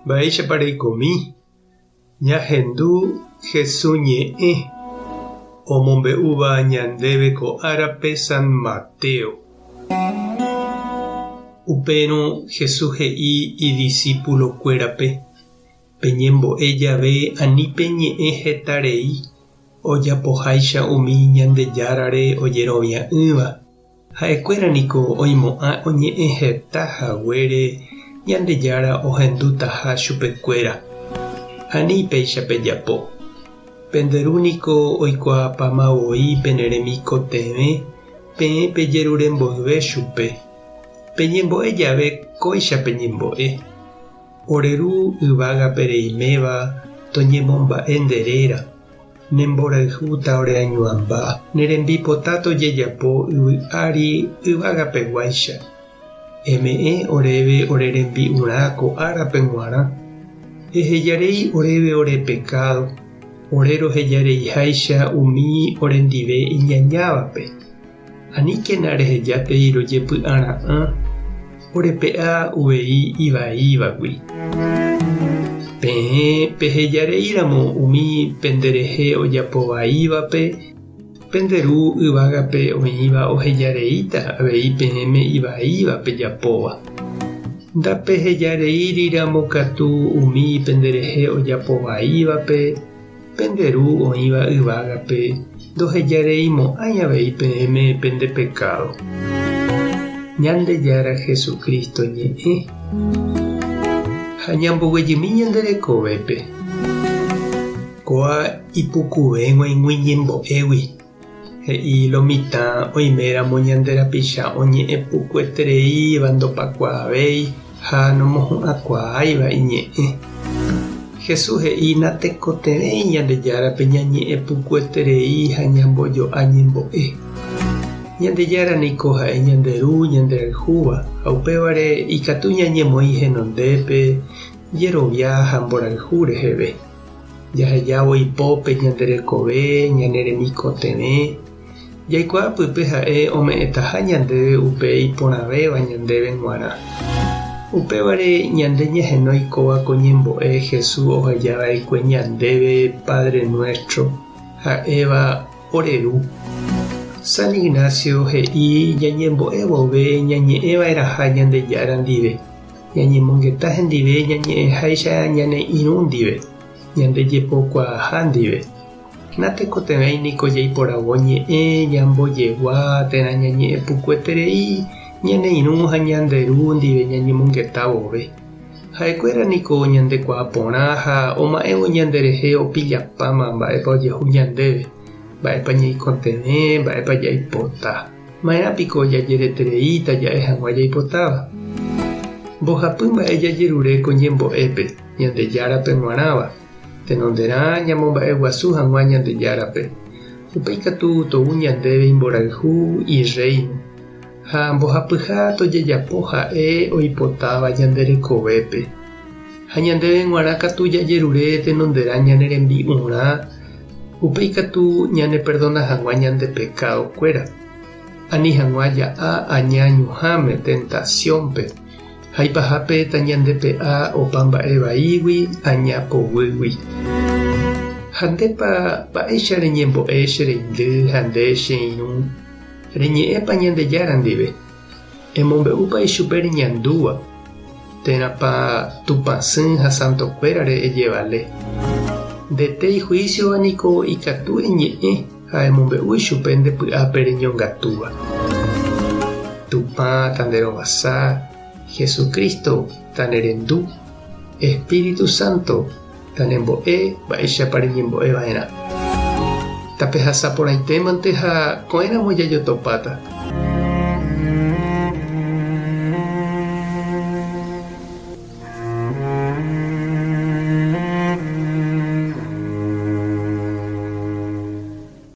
Mba'éichapa reikomi? Ñahendu Hesu ñe'ẽ omombe'úva ñandéve ko árape San Mateo. Upérõ Jesús he'i idisípulokuérape, Peñembo'e jave ani peñe'ẽ heta rei ojapoháicha umi Ñandejárare ojerovia'ỹva. Ha'ekuéra niko oimo'ã oñe'ẽ heta haguére Ñandejára ohendutaha chupekuéra. Ani péicha pejapo. Pende Ru niko oikuaapáma voi pene remikotevẽ peẽ pejerure mboyve chupe. Peñembo'e jave kóicha peñembo'e, Ore Ru yvágape reiméva toñemomba'e nde réra. Ne mborayhúta oreañuãmba, ne rembipota tojejapo yvy ári yvagapeguáicha. Eme'ẽ oréve ore rembi'urã ko árape g̃uarã. Ehejarei oréve ore pekádo, ore rohejareiháicha umi orendive iñañávape. Aníkena rehejátei rojepy'ara'ã orepe'a uvei ivaívagui. Peẽ pehejareíramo umi penderehe ojapo vaívape, pende Ru yvágape oĩva ohejareíta avei peẽme ivaíva pejapóva. Ndapehejareíriramo katu umi penderehe ojapo vaívape, Pende Ru oĩva yvágape ndohejareimo'ãi avei peẽme pende pekádo. Ñandejára Jesucristo ñe'ẽ ha ñamboguejymi ñande rekovépe. Kóa ipukuve g̃uaig̃ui ñembo'égui, he'i lo mitã oiméramo ñande rapicha oñe'ẽ pukuetereíva ndopakuaavéi ha nomohu'ãkuaáiva iñe'ẽ. Jesús he'i natekotevẽi Ñandejárape ñañe'ẽ pukueterei ha ñambojo'a ñembo'e. Ñandejára niko ha'e ñande Ru ñanderayhúva ha upévare ikatu ñañemoĩ henondépe jerovia ha mborayhu reheve. Jahejávo ipópe ñande rekove, ñane remikotevẽ, jaikuaa pype ha'e ome'ẽtaha ñandéve upe iporãvéva ñandéve g̃uarã. Upévare ñande ñahenói kóva ko ñembo'e Jesús oheja va'ekue ñandéve Padre Nuestro, ha'éva ore Ru. San Ignacio he'i ñañembo'e vove ñañe'ẽ va'erãha Ñandejára ndive. Ñañemongeta hendive ñañe'ẽháicha ñane irũ ndive, ñande jepokuaaha ndive. Natekotevẽi niko jaiporavo ñe'ẽ, ñambojegua térã ñañe'ẽ pukueterei ñane irũ ha ñande ru ndive ñañemongeta vove. Ha'ekuéra niko ñandekuaa porã ha oma'ẽvo ñanderehe opillapáma mba'épa ojehu ñandéve, mba'épa ñaikotevẽ, mba'épa jaipota. Ma'erã piko jajeretereíta ja'e hag̃ua jaipotáva? Mbohapy mba'e jajerure ko ñembo'épe Ñandejárape g̃uarãva, tenonderã ñamomba'eguasu hag̃ua Ñandejárape, upéi katu tou ñandéve imborayhu, Irréino, ha mbohapyha tojejapo ha'e oipotáva ñande rekovépe. Ha ñandéve g̃uarã katu jajerure tenonderã ñane rembi'urã, upéi katu ñaneperdona hag̃ua ñande pekadokuéra, ani hag̃ua ja'a aña ñuhãme, tentasiónpe, ha ipahápe tañandepe'a opa mba'e vaígui aña poguýgui. Ha ndépa mba'éicha reñembo'e che reindy ha nde che irũ, reñe'ẽpa Ñandejára ndive? Emombe'úpa ichupe reñandúva, térãpa Tupãsy ha santokuérare ejevale? Ndete ihuísiova niko ikatu eñe'ẽ ha emombe'u ichupe nde py'ápe reñongatúva. Tupã tanderovasa, Jesucristo tanerendu, Espíritu Santo tanembo'e mba'éichapa reñembo'e va'erã. Tapehasa porãitémante ha ko'ẽramo jajotopáta.